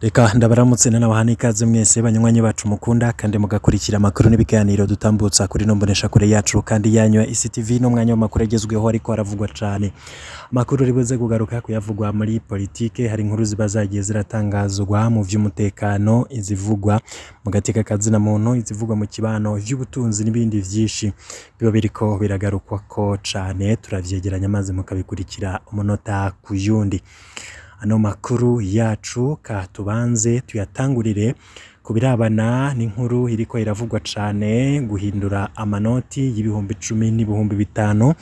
Reka ndabaramutse nanabaha n'ikaze mwese banywanyi bacu mukunda kandi mugakurikira amakuru n'ibiganiro dutambutsa kuri no mboneshakure yacu kandi yanyu ya ICTV. N'umwanya w'amakuru agezweho ariko aravugwa cane. Amakuru ribuze kugaruka kuyavugwa muri politike, hari inkuru ziba zagiye ziratangazwa mu vy'umutekano, izivugwa mu gateka kazina muntu, izivugwa mu kibano, ivy'ubutunzi n'ibindi vyinshi biba biriko biragarukwako cane. Turavyegeranya maze mukabikurikira umunota ku yundi. Ano makuru yacu ka tubanze tuyatangurire ku birabana n'inkuru iriko iravugwa cane, guhindura amanoti y'10,000 n'5,000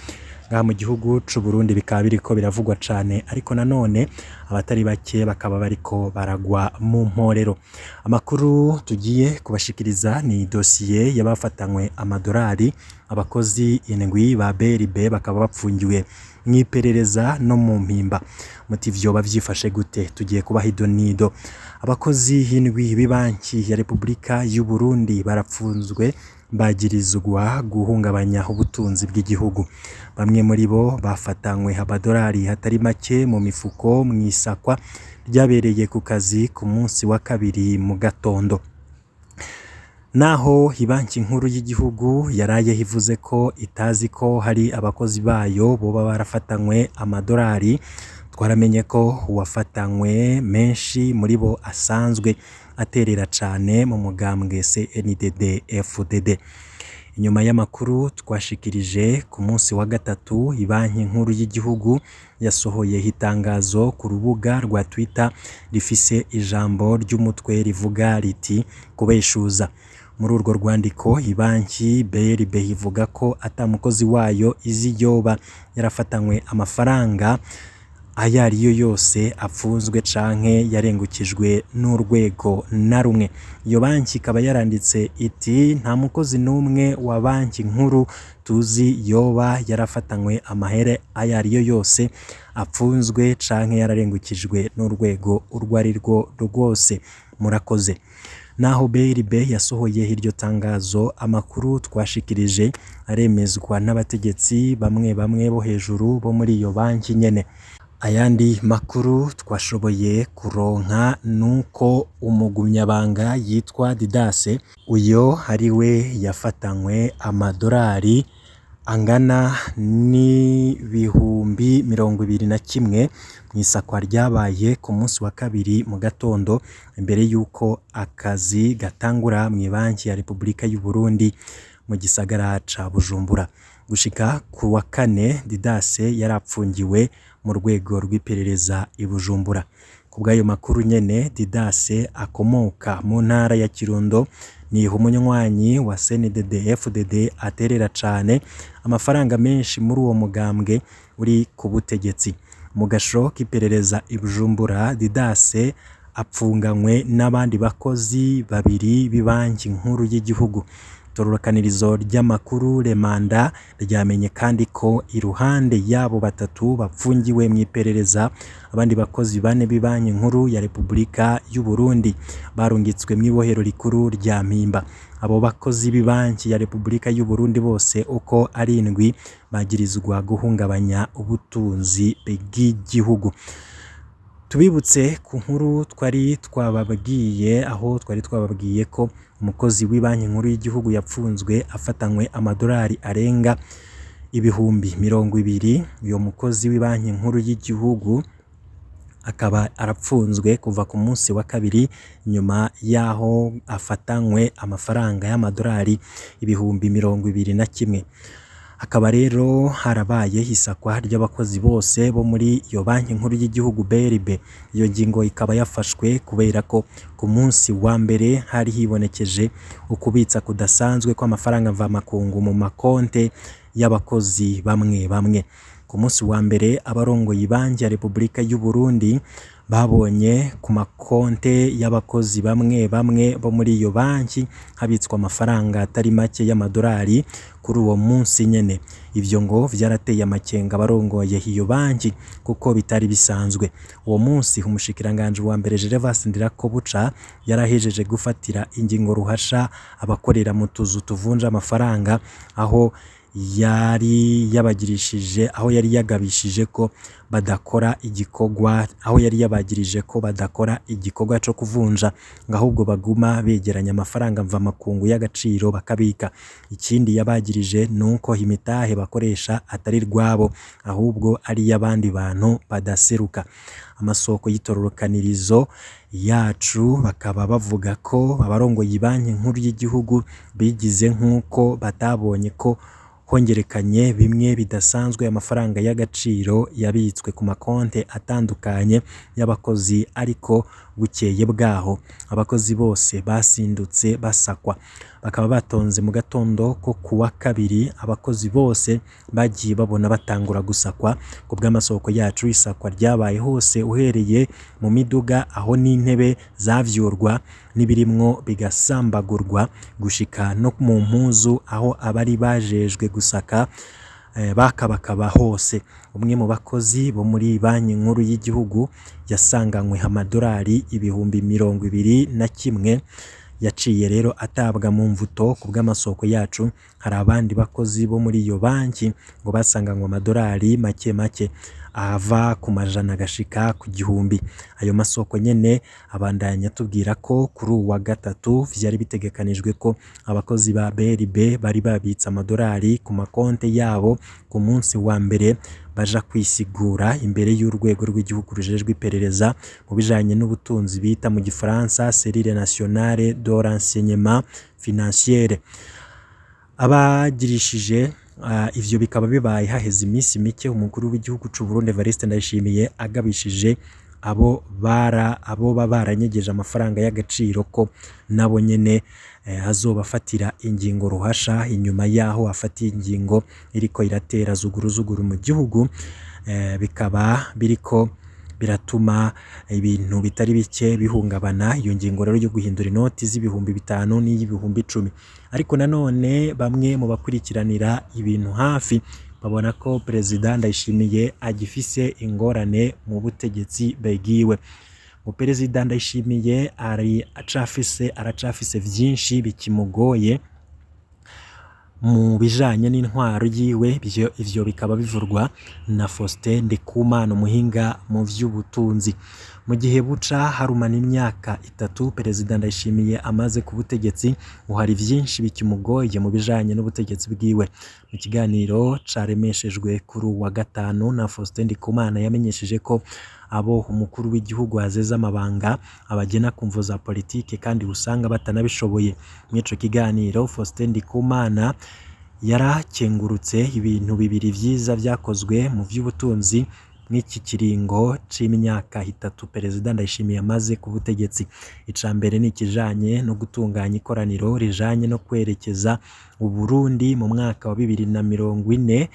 ngaha mu gihugu c'u Burundi bikaba biriko biravugwa cane, ariko nanone abatari bake bakaba bariko baragwa mu mporero. Amakuru tugiye kubashikiriza ni dosiye y'abafatanywe amadorari, abakozi indwi ba BRB bakaba bapfungiwe mw'iperereza no mu mpimba. Muti vyoba vyifashe gute? Tugiye kubaha idonido. Abakozi indwi b'ibanki ya Repubulika y'u Burundi barapfunzwe, bagirizwa guhungabanya ubutunzi bw'igihugu. Bamwe muri bo bafatanywe amadorari atari make mu mifuko mw'isakwa ryabereye ku kazi ku munsi wa kabiri mu gatondo. Naho ibanki nkuru y'igihugu yaraye ivuze ko itazi ko hari abakozi bayo boba barafatanywe amadorari, twaramenye ko uwafatanywe menshi muri bo asanzwe aterera cane mu mugambwe CNDD FDD. Inyuma y'amakuru twashikirije ku munsi wa gatatu, ibanki nkuru y'igihugu yasohoye itangazo ku rubuga rwa Twitter rifise ijambo ry'umutwe rivuga riti kubeshuza. Muri urwo rwandiko ibanki BRB ivuga ko ata mukozi wayo izi yoba yarafatanywe amafaranga ayo ariyo yose apfunzwe canke yarengukijwe n'urwego na rumwe. Iyo banki ikaba yaranditse iti nta mukozi n'umwe wa banki nkuru tuzi yoba yarafatanywe amahere ayo ariyo yose apfunzwe canke yararengukijwe n'urwego urwo ari rwo rwose. Murakoze. Naho BRB yasohoye iryo tangazo, amakuru twashikirije aremezwa n'abategetsi bamwe bamwe bo hejuru bo muri iyo banki nyene. Ayandi makuru twashoboye kuronka nuko umugumyabanga yitwa Didase, uyo ari we yafatanywe amadorari angana n'21,000 mw'isakwa ryabaye ku munsi wa kabiri mu gatondo imbere y'uko akazi gatangura mw'ibanki ya Repubulika y'u Burundi mu gisagara ca Bujumbura. Gushika ku wa kane Didase yarapfungiwe mu rwego rw'iperereza i Bujumbura. Ku bw'ayo makuru nyene, Didase akomoka mu ntara ya Kirundo, ni umunywanyi wa CNDD FDD aterera cane amafaranga menshi muri uwo mugambwe uri ku butegetsi. Mu gasho k'iperereza i Bujumbura, Didase apfunganywe n'abandi bakozi babiri b'ibanki nkuru y'igihugu. Itorokanirizo ry'amakuru Remanda ryamenye kandi ko iruhande y'abo batatu bapfungiwe mw'iperereza, abandi bakozi bane b'ibanki nkuru ya Repubulika y'u Burundi barungitswe mw'ibohero rikuru rya Mpimba. Abo bakozi b'ibanki ya Repubulika y'u Burundi bose uko ari indwi bagirizwa guhungabanya ubutunzi bw'igihugu. Tubibutse ku nkuru twari twababwiye, aho twari twababwiye ko umukozi w'ibanki nkuru y'igihugu yapfunzwe afatanywe amadorari arenga 20,000. Uyo mukozi w'ibanki nkuru y'igihugu akaba arapfunzwe kuva ku munsi wa kabiri nyuma yaho afatanywe amafaranga y'amadorari 21,000. Hakaba rero harabaye isakwa ry'abakozi bose bo muri iyo banki nkuru y'igihugu BRB. Iyo ngingo ikaba yafashwe kubera ko ku munsi wa mbere hari hibonekeje ukubitsa kudasanzwe kw'amafaranga mvamakungu mu makonte y'abakozi bamwe bamwe. Ku munsi wa mbere abarongoye ibanki ya Repubulika y'u Burundi babonye ku makonte y'abakozi bamwe bamwe bo muri iyo banki habitswa amafaranga atari make y'amadorari kuri uwo munsi nyene. Ivyo ngo vyarateye amakenga abarongoye iyo banki kuko bitari bisanzwe. Uwo munsi umushikiranganji wa mbere Gervas Ndirakobuca yarahejeje gufatira ingingo ruhasha abakorera mu tuzu tuvunja amafaranga, aho Yari yabagirishije aho yari yagabishije ko badakora igikorwa, aho yari yabagirije ko badakora igikorwa co kuvunja, ngo ahubwo baguma begeranya amafaranga mvamakungu y'agaciro bakabika. Ikindi yabagirije nuko imitahe bakoresha atari rwabo, ahubwo ari iy'abandi bantu badaseruka. Amasoko y'itororokanirizo yacu bakaba bavuga ko abarongoye Banki Nkuru y'igihugu bigize nk'uko batabonye ko hongerekanye bimwe bidasanzwe amafaranga y'agaciro yabitswe ku makonte atandukanye y'abakozi, ariko bukeye bwaho abakozi bose basindutse basakwa. Bakaba batonze mu gatondo ko kuwa kabiri, abakozi bose bagiye babona batangura gusakwa. Ku bw'amasoko yacu, isakwa ryabaye hose, uhereye mu miduga aho n'intebe zavyurwa n'ibirimwo bigasambagurwa, gushika no mu mpuzu aho abari bajejwe gusaka bakabakaba hose. Umwe mu bakozi bo muri Banki Nkuru y'igihugu yasanganywe amadorari 21,000, yaciye rero atabwa mu mvuto. Ku bw'amasoko yacu, hari abandi bakozi bo muri iyo banki ngo basanganywe amadorari make make ava ku majana agashika ku gihumbi. Ayo masoko nyene abandanya atubwira ko kuri uwa gatatu vyari bitegekanijwe ko abakozi ba BRB bari babitse amadorari ku makonte yabo ku munsi wa mbere baja kwisigura imbere y'urwego rw'igihugu rujejwe iperereza mu bijanye n'ubutunzi bita mu gifaransa Cellule Nationale de Renseignement Financier. Abagirishije ivyo bikaba bibaye haheze iminsi mike umukuru w'igihugu c'u Burundi Evariste Ndayishimiye agabishije abo baba baranyegeje amafaranga y'agaciro ko nabo nyene azobafatira ingingo ruhasha, inyuma yaho afatiye ingingo iriko iratera zuguruzuguru mu gihugu, bikaba biriko biratuma ibintu bitari bike bihungabana. Iyo ngingo rero yo guhindura inoti z'ibihumbi 5 n'iy'ibihumbi 10. Ariko nanone bamwe mu bakurikiranira ibintu hafi babona ko Perezida Ndayishimiye agifise ingorane mu butegetsi bwiwe. Ngo Perezida Ndayishimiye ari acafise aracafise vyinshi bikimugoye mu bijanye n'intwaro yiwe. Ivyo bikaba bivurwa na Faustin Ndikumana, umuhinga mu vy'ubutunzi. Mu gihe buca harumana imyaka 3 Perezida Ndayishimiye amaze ku butegetsi, ngo hari vyinshi bikimugoye mu bijanye n'ubutegetsi bwiwe. Mu kiganiro caremeshejwe kuri uwa gatanu na Faustin Ndikumana, yamenyesheje ko abo umukuru w'igihugu azeza amabanga abagena ku mvo za politike kandi usanga batanabishoboye. Mw'ico kiganiro, Faustin Ndikumana yarakengurutse ibintu bibiri vyiza vyakozwe mu vy'ubutunzi mw'iki kiringo c'imyaka 3 Perezida Ndayishimiye amaze ku butegetsi. Ica mbere ni ikijanye no gutunganya ikoraniro rijanye no kwerekeza Uburundi mu mwaka wa 2040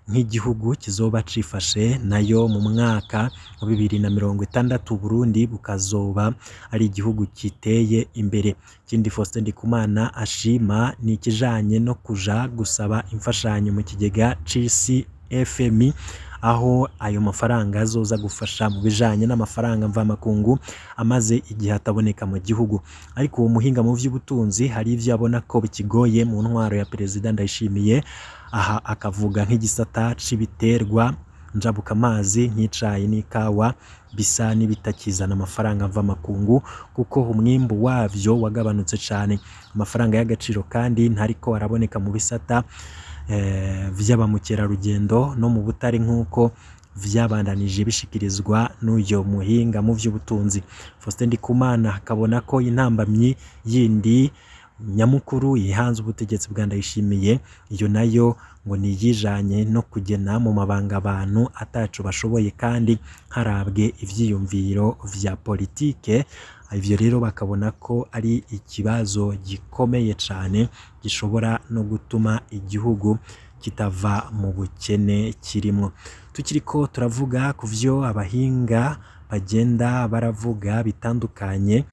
nk'igihugu kizoba cifashe, nayo mu mwaka wa 2060 Uburundi bukazoba ari igihugu kiteye imbere. Ikindi Faustin Ndikumana ashima ni ikijanye no kuja gusaba imfashanyo mu kigega c'isi FMI, aho ayo mafaranga azoza gufasha mu bijanye n'amafaranga mvamakungu amaze igihe ataboneka mu gihugu. Ariko uwo muhinga mu vy'ubutunzi hari ivyo abona ko bikigoye mu ntwaro ya Perezida Ndayishimiye. Aha akavuga nk'igisata c'ibiterwa njabukamazi nk'icayi n'ikawa bisa n'ibitakizana amafaranga mvamakungu, kuko umwimbu wavyo wagabanutse cane. Amafaranga y'agaciro kandi ntariko araboneka mu bisata vy'abamukerarugendo no mu butare, nk'uko vyabandanije bishikirizwa n'uyo muhinga mu vy'ubutunzi. Faustin Ndikumana akabona ko intambamyi yindi nyamukuru yihanze ubutegetsi bwa Ndayishimiye, iyo nayo ngo ni iyijanye no kugena mu mabanga abantu ataco bashoboye kandi harabwe ivyiyumviro vya politike. Ivyo rero bakabona ko ari ikibazo gikomeye cane gishobora no gutuma igihugu kitava mu bukene kirimwo. Tukiriko turavuga ku vyo abahinga bagenda baravuga bitandukanye,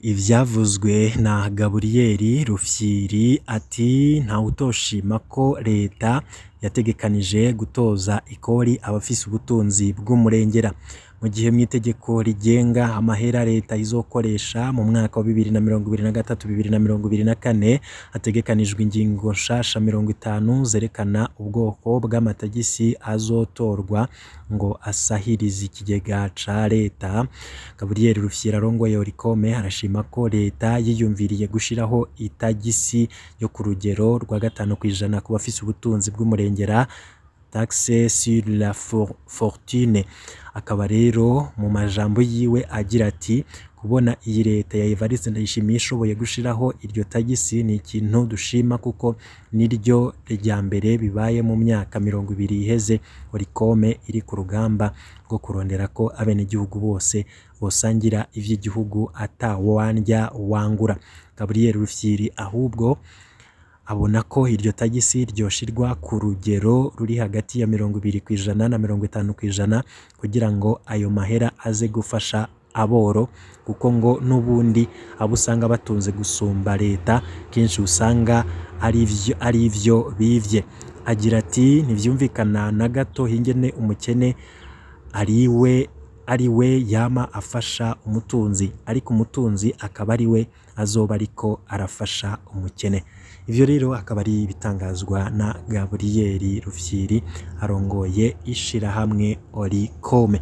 ivyavuzwe na Gaburiyeri Rufyiri ati ntawutoshima ko leta yategekanije gutoza ikori abafise ubutunzi bw'umurengera. Mu gihe mw'itegeko rigenga amahera leta izokoresha mu mwaka wa 2023 2024 hategekanijwe ingingo nshasha 50 zerekana ubwoko bw'amatagisi azotorwa ngo asahirize ikigega ca leta. Gabriel Rufyiri arongoye Orikome arashima ko leta yiyumviriye gushiraho itagisi yo ku rugero rwa 5% ku bafise ubutunzi bw'umurengera, taxe sur la fortune. Akaba rero mu majambo yiwe agira ati: kubona iyi leta ya Evariste Ndayishimiye ishoboye gushiraho iryo tagisi ni ikintu dushima, kuko niryo rya mbere bibaye mu myaka 20 iheze Orikome iri ku rugamba rwo kurondera ko abenegihugu bose bosangira ivy'igihugu atawandya wangura. Gabriel Rufyiri ahubwo abona ko iryo tagisi ryoshirwa ku rugero ruri hagati ya 20% na 50% kugira ngo ayo mahera aze gufasha aboro, kuko ngo n'ubundi abo usanga batunze gusumba leta kenshi usanga ari ivyo bivye. Agira ati: ntivyumvikana na gato ingene umukene ari we yama afasha umutunzi, ariko umutunzi akaba ari we azoba ariko arafasha umukene. Ivyo rero akaba ari ibitangazwa na Gabriel Rufyiri arongoye ishirahamwe Orikome.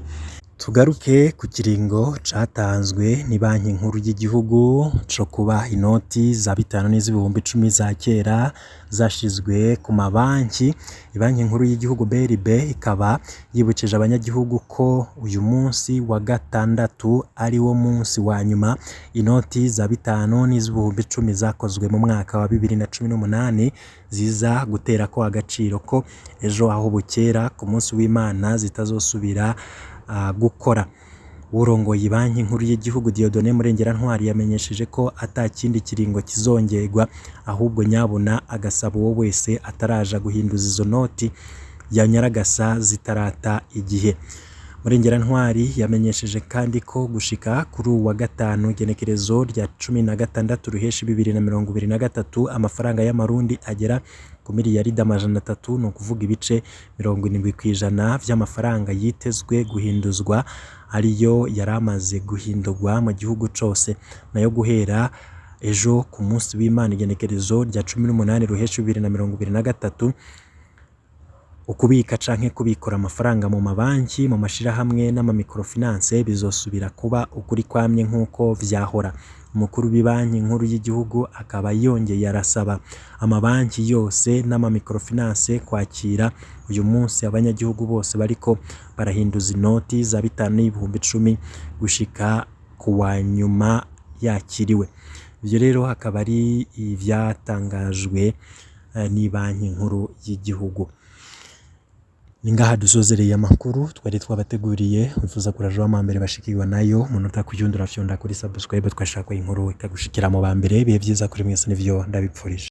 Tugaruke ku kiringo catanzwe ni banki nkuru y'igihugu co kuba inoti za 5 n'iz'ibihumbi 10 za kera zashizwe ku mabanki. Ibanki nkuru y'igihugu BRB ikaba yibukije abanyagihugu ko uyu munsi wa gatandatu ari wo munsi wa nyuma inoti za 5 n'iz'ibihumbi 10 zakozwe mu mwaka wa 2018 ziza gutera ko agaciro, ko ejo aho bukera ku munsi w'Imana zitazosubira gukora. Urongoye banki nkuru y'igihugu Dieudonné Murengerantwari yamenyesheje ko ata kindi kiringo kizongerwa, ahubwo nyabuna agasaba uwo wese ataraja guhinduza izo noti ya nyaragasa zitarata igihe. Murengerantwari yamenyesheje kandi ko gushika kuri uwa gatanu igenekerezo rya 16 ruheshi 2023 amafaranga y'amarundi agera ku miliyaridi 300, ni ukuvuga ibice 70% vy'amafaranga yitezwe guhinduzwa ariyo yaramaze guhindurwa mu gihugu cose. Nayo guhera ejo ku munsi w'Imana igenekerezo rya 18 ruheshi 2023 ukubika canke kubikora amafaranga mu mabanki, mu mashirahamwe n'amamikrofinance bizosubira kuba ukuri kwamye nk'uko vyahora. Umukuru w'ibanki nkuru y'igihugu akaba yongeye arasaba amabanki yose n'amamikrofinance kwakira uyu munsi abanyagihugu bose bariko barahinduza inoti za 5 n'ibihumbi 10 gushika kuwa nyuma yakiriwe. Ivyo rero akaba ari ivyatangajwe n'ibanki nkuru y'igihugu. Ningaha dusozereye amakuru twari twabateguriye. Wifuza kuraje wa mbere bashikirwa nayo munota kuyundura fyonda kuri subscribe, twashaka inkuru ikagushikira mu ba mbere. Ibihe vyiza kuri mwese nivyo ndabipfurije.